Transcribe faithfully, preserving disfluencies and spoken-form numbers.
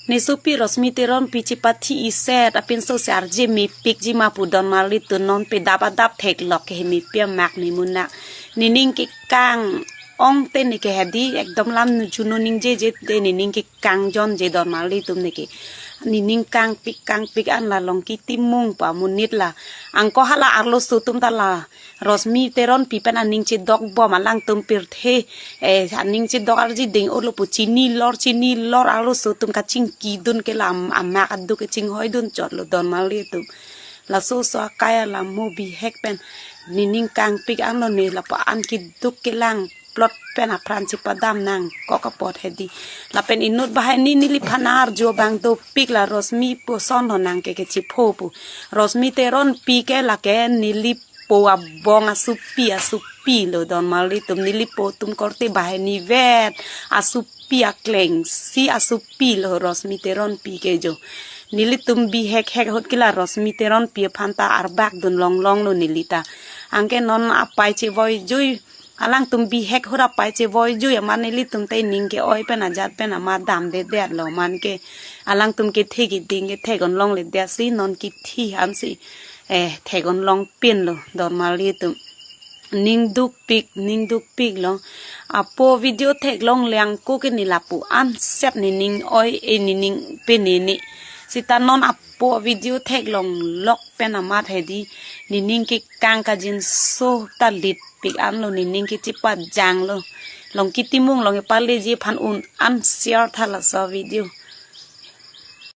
Ne sopi Rosmi Teronpi chepathi iset apinso se arje mepikji ma pu don marli atum, non pedap adap theklok ke he mepi amak ne munak. Nening kekang ong te ne ke hedi ekdom lam nu juno ningjeje te nening kekang jonje don marli atum ne ke. Nening kangpik kangpik an la long kitimung pa monit la. Angko hala arloso atum ta la Rosmi Teronpi pen aning chedok bom alangtum pirthe, eh, aning chedok arji ding olo pu chini lor chini lor arloso atum kachingkidun ke lam amak aduk ke chinghoi dun chotlo don marli atum. Laso so akai alam mo bihek pen nening kangpik anlo ne lapu-an keduk kelang plot pen apran chepadam nangkok apot hedi. Lapen inut bahai ni neliphan arju abang dopik la Rosmi puson lo nang ke kechipho pu. Rosmi Teronpi ke lake nelipo abong asopi asopi lo don marli atum, nelipo atum korte bahai ni vet asopi akleng si asopi lo Rosmi Teronpi ke jo. Nelitum bihek hek ahut ke la Rosmi Teronpi aphan ta arbak dun longlong lo neli ta. Anke non apai chevoi jui alangtum bihek ahut apai chevoi jui amat nelitum ta ining ke-oi pen ajat pen amat damdedet lo man ke. Alangtum kethe keding ke theklong longle det si non kithi an si, eh, theklong longpin lo don marli atum. Ning dukpik ning dukpik lo. Apo video theklong lang ko ke ne lapu-an set nening oi, eh, nening penene. Sita non apo video theklong lok pen amat hedi nening kekang kajinso ta litpik anlo, nening kechepajang lo. Long kitimung long epaleji aphan un an share tha laso video.